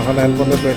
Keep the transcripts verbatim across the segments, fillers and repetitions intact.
Hana help konde pe.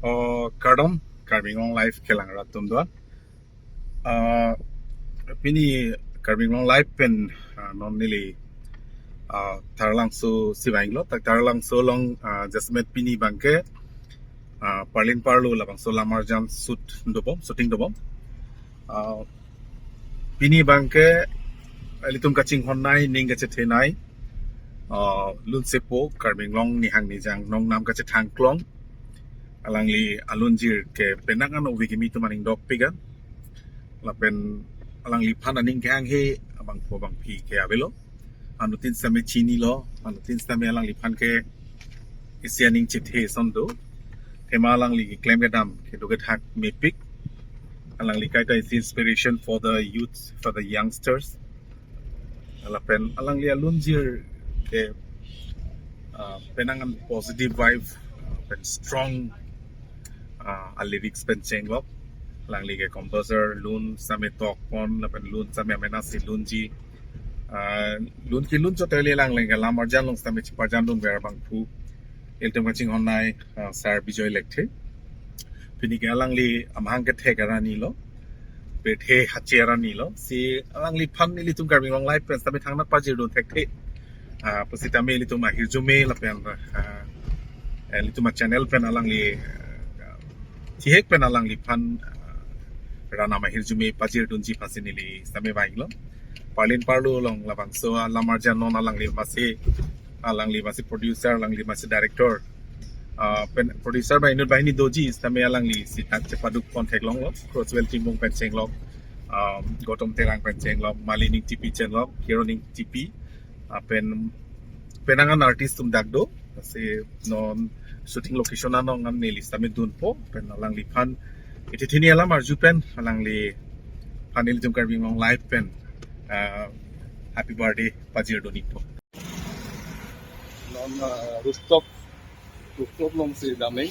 O, kardom, Karbi Anglong Live kelang rat atum do. Ah, pini Karbi Anglong Live pen, ah, non neli, ah, Taralangso si vanglo, tak Taralangso along, ah, jasemet pini abangke, ah, parlin parlo labangso lamarjan shoot dobom, shooting dobom. Ah, pini abangke ilitum kachinghon nei, ning kachethe nei, ah, Lunsepo, Karbi Anglong nihang nijang nongnam kachethang klong. Alangli alunjir ke penang an ove kimi atum aning dok pigan. Lapen alangliphan aning kehanghe abangpo abangpi ke avelo. Anuttin sitame chinilo, anuttin sitame alangliphan ke isi aning chethe ason do. Athema alangli keklem kedam kedo kethak mepik. Alangli kaita isi inspiration for the youth, for the youngsters. Lapen alangli alunjir ke, ah, penang an positive vibe, ah, pen strong, ah, a lyrics pen chenglok. Alangli ke composer, lun sitame tokpon, lapen lun sitame amenasi lunji. Ah, lun kelun chot kali, alangli ke lam arjan along sitame chiparjandun ver abangphu. Ilitum kachinghon nai, ah, Sir Bijoy Lekthe. Pini ke alangli amahang kethek arni lo, pirthe hache arni lo. Si alangliphan ilitum Karbi Anglong Live pen sitame thangnat pajirdun thekthe. Ah, pusitame ilitum ahirjume lapen, ah, ilitum a channel pen alangli, ah, thihek pen alangliphan, ah, rat anam ahirjume pajirdunji aphansi neli sitame vanglo. Parlin parlo along labangso alam arjan non alangli masi, alangli masi producer, alangli masi director. Ah, pen producer ba inut banghini doji sitame alangli si tak chepaduk contact longlo. Crosswell Timung pen chenglok, um, Gautam Terang pen chenglok, Malin Ingtipi chenglok, Kiron Ingtipi, ah, pen penang an artist atum dak do. Si non shooting location along an neli sitame dunpo, pen alangliphan ithini alam arju pen alangliphan ilitum Karbi Anglong Live pen, ah, happy birthday pajirdun-ikpo. Non, ah, rooftop, rooftop alongsi damnang.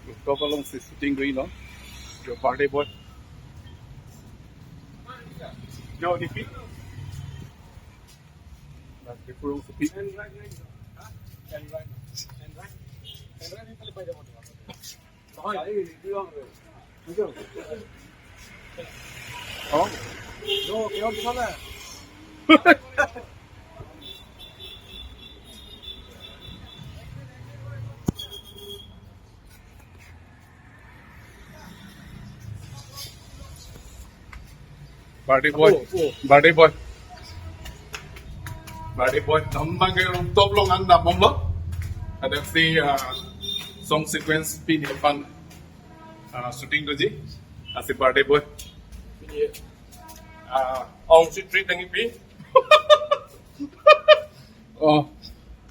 Rooftop alongsi shooting do-iknon. Your birthday boy. Yo, D P. Nah, di kurung sepi. Oh. Birthday boy. Oh, oh. Birthday boy. Birthday boy. Nang ke rooftop along an dambomlo. Ada si, ah, song sequence pini aphan, ah, shooting doji. Lasi birthday boy. Iya. Ah, ong si treat nangpi. Oh,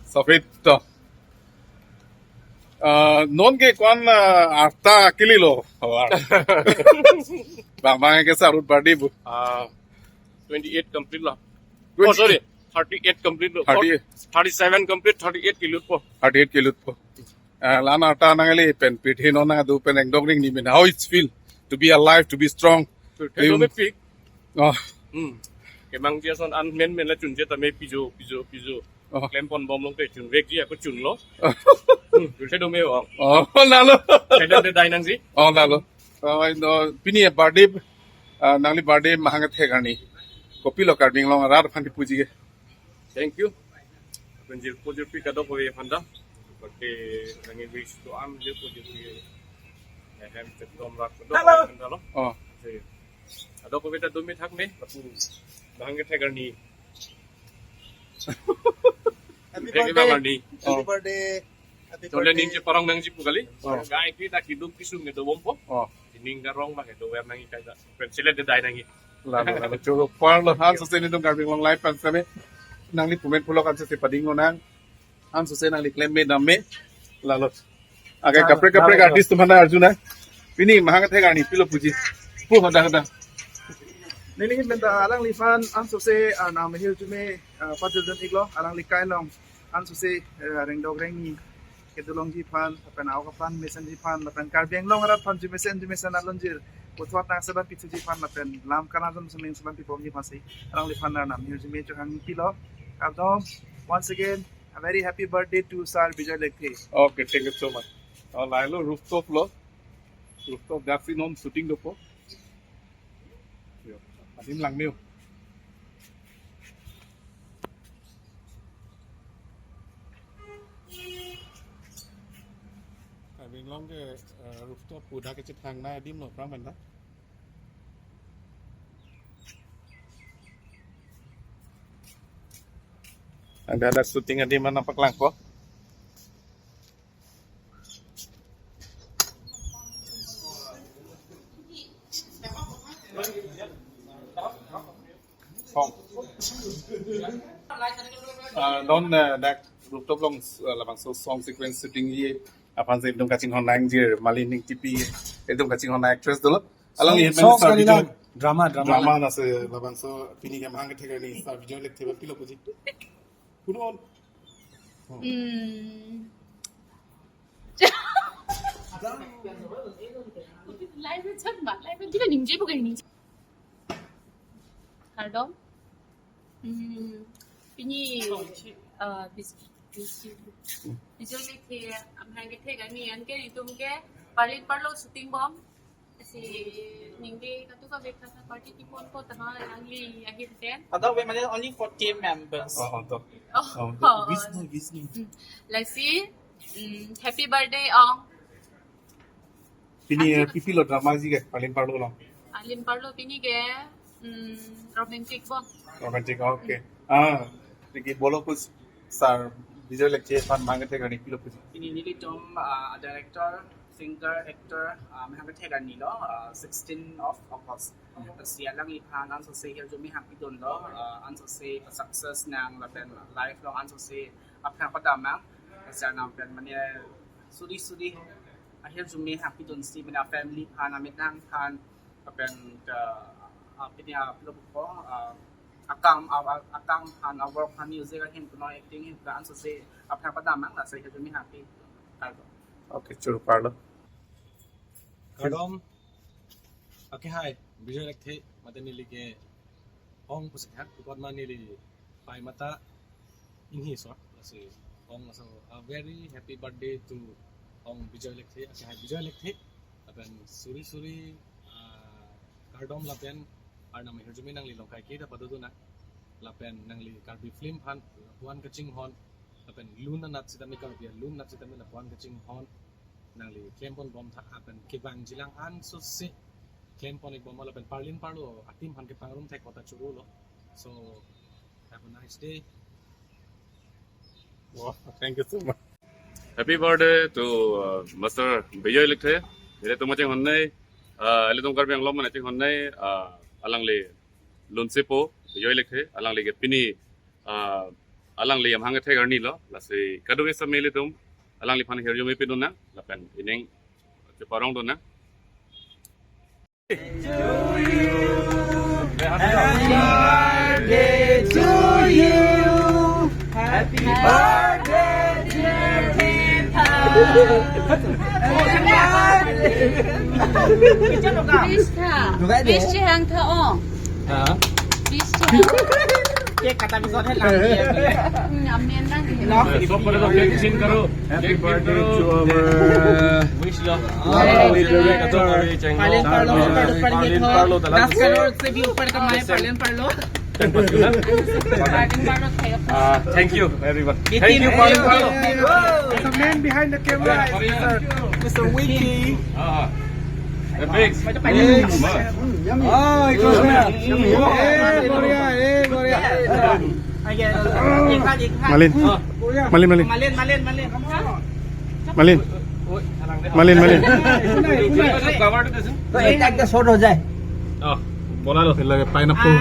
sofit to. Ah, non ke ko-an, ah, arta kelilo. Bang bang ke sarut birthday bu. Ah, twenty-eight complete lo. Oh, twenty-eight. Sorry. Thirty-eight complete lo. Thirty-eight. Thirty-seven complete, thirty-eight kelutpo. Thirty-eight kelutpo. Ah, la-an arta nangle pen pirthe non nangdo pen engdok ring ni men. How it feel to be alive, to be strong? Pirthe do mepik. Oh. Hmm. Kemangji ason an menmen la chunje tame pijo, pijo, pijo. Oh. Klemponbomlong te chunvekji ako chunlo. Oh. Hmm. Pirthe do me-ong. Oh, lalo. Kaidan de dai nangji. Oh, lalo. Oh, no, pini birthday, ah, nangli birthday mahang thek arni. Kopilo Karbi Anglong arat aphan kipuji ke? Thank you. Pen jirpo jirpi kadokave aphan ta. Pake nangli wish do-an jirpo jirpi. Ehem, chetom rat kadokave aphan ta lo. Oh. Kadokave ta do me thak me, lapu mahang kethek arni. Happy birthday. Happy birthday. Happy birthday. Chole ning cheparong nangji pu kali. Oh. Gai kita kiduk kisung ke dobompo. Oh. Ning karong bang ke dover nangji kaja. Pen selet de dai nangji. Lalo, lalo. Choro parlo, han sose nelitum Karbi Anglong Live pen sitame nangli pumen pulok an sose pading nang. Han sose nangli klem me dam me. Lalo. Ake kaprek kaprek artist atum aphan arju nang. Pini mahang thek arni pilo puji. Pu hoda hoda. Neli hin penta alangliphan han sose, ah, arnam ahirjume, ah, pajirdun-iklo, alangli akai along han sose, eh, rengdok rengni kedolongji aphan, lapen aok aphan mesenji aphan, lapen Karbi Anglong arat aphan jumesen jumesen alunjir puthot nang seban pithuji aphan, lapen lam kanan jom semeng seban pibomji aphansi alangliphan arnam ahirjume chohang pilo. Kardom, once again, a very happy birthday to Sir Bijoy Lekthe. Okay, thank you so much. Oh, lahelo rooftop lo. Rooftop dak si non shooting dopo. Yo, adim lang neo. Karbi Anglong ke, eh, rooftop pu dak kechethang nai adim lo, prang menda. Ada, ada shooting adim mana paklangpo. Song. Ah, non, eh, dak rooftop along, eh, labangso song sequence shooting-ji aphansi ilitum kachinghon nangjir Malin Ingtipi, ilitum kachinghon actress dolo. Alangli song, headline song star kali video lang. Drama, drama drama lang. Nase labangso pini ke amahang kethek arni star Bijoy Lekthe aphan pilo puji. Kuno on. Hmm. Live chat ma, live kita ningje bukan ini. Kardom. Hmm. Pini, uh, bis, bis, Bijoy Lekthe amahang kethek arni anke itum ke parlin parlo shooting bom. Si ningke katu ka bek kasa party tipon ko tama alangli ahir ten. Kadokave mane only forty members. Oh, oh, to. Oh, oh, oh, oh. Wisnu, Wisnu. Hmm. Lasi, hmm, happy birthday, Ong. Pini, eh, pipilo drama ji ke, parlin parlo lo. Parlin parlo pini ke, hmm, romantic bom. Romantic, okay. Hmm. Ah, niki bolo kuch star Bijoy Lekthe aphan amahang kethek arni pilo puji. Pini nelitum, ah, director, singer, actor, ah, amahang kethek arni lo, ah, sixteen of August. Lasi alangliphan ansose hirjume hangpidun lo, ah, ansose success nang lapen life long ansose aphrang padam nang. Lasi Arnam pen mane suri suri ahirjume hangpidunsi mane family aphan, amethang aphan, lapen, ah, ah, pini, ah, pilo ko, ah, akam, ah, ah, akam aphan, ah, work aphan, music ahin kuno acting ahin ka ansose aphrang padam nang, lasi hirjume hangpi. Kardom. Okay, choro parlo. Kardom. Okay, hi. Bijoy Lekthe, mate neli ke Ong pusi kehang, pukot ma neli pai mata Inghi sot, lasi Ong laso, a very happy birthday to Ong Bijoy Lekthe, okay, hi Bijoy Lekthe, lapen suri suri, ah, kardom lapen Arnam ahirjume nangli longkai ke ta padodun nang, lapen nangli Karbi film aphan lapuan kachinghon, lapen lun anat sitame, Karbi alun anat sitame lapuan kachinghon nangli klempon bom tha, lapen kevangji lang ansose klempon ik bom lapen parlin parlo a-team aphan kepangrum thek kota choro lo. So, have a nice day. Wow, thank you so much. Happy birthday to, uh, Master Bijoy Lekthe. Ilitum kachinghon nei, uh, ilitum Karbi Anglong mane chinghon nei, uh, alangli lunsepo Bijoy Lekthe, alangli ke pini, ah, alangli amahang kethek arni lo, lasi kadokave same ilitum alangliphan hirjume pidun nang, lapen ining cheparongdun nang. Happy birthday to you. Happy birthday, dear Tita. Happy birthday. Wish tha. Wish chehang tha, Ong. Ha? Wish chehang. Cake kata bisot hai lang. Hmm, amen lang. Sok pare to cake sin karo. Happy birthday to our, uh, wish lo. Parlin parlo, parlin parlo, parlin parlo. Dash crore se bhi upar kamaye, parlin parlo. Ah, thank you, everyone. Thank you, parlin parlo. There's a man behind the camera, Mister Mister Wiki. Ah, ah. Eh, big. Ah, ito na. Eh, Korea, eh, Korea. Malin. Malin, Malin. Malin, Malin, Malin. Malin. Malin, Malin. তো একটা একটা শট হয়ে যায়। Oh, বনালো। Lage pineapple.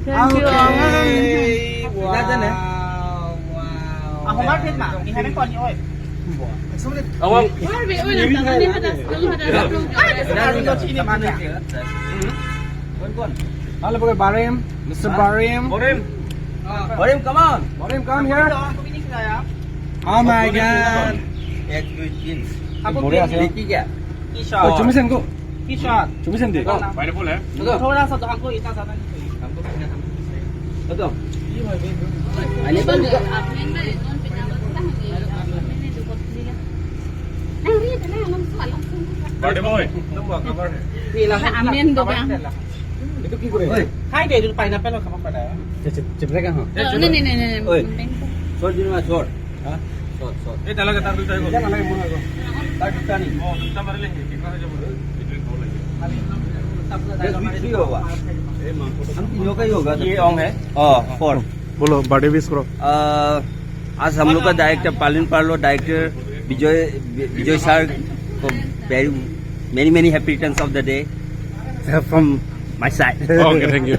Thank you. Okay, wow, wow. Awang. Hello, Barim. Mister Barim. Barim. Barim, come on. Barim, come here. Oh my God. एक, दो, तीन। आपको बोरे क्या आते हैं? लेके क्या? T shirt. ओ, चुमी सेन को? T shirt. चुमी सेन दे। पिनेपल है? थोड़ा सा तो हमको इतना ज्यादा नहीं चाहिए। हमको क्या, हमको तो। Birthday boy. Amen, doga. এইটো কি কৰে? Oi. Khai de, এইটো pineapple খাব পাৰে। চে-, চে-, চেপৰে কা, হা? অ, নাই, নাই, নাই, নাই, নাই। Oi. Short দিন মা, short। হা? Short, short। এই ডালাগ এটা দুটা আহিব। এতিয়া নালাগে, মোৰ হৈ গ'ল। তাৰ দুটা নেকি? অ, দুটা মাৰিলে সেই, কেনেকুৱা হৈ যাব? এইটোৱে খাব লাগে। Just with three होगा। हम तीनों का ही होगा। ये Ong है। Oh, four। बोलो, birthday wish करो। अ, आज हम लोग का डायरेक्टर, पालिन पार्लो डायरेक्टर विजय, विजय सर को very, many, many happy returns of the day from my side। Okay, thank you।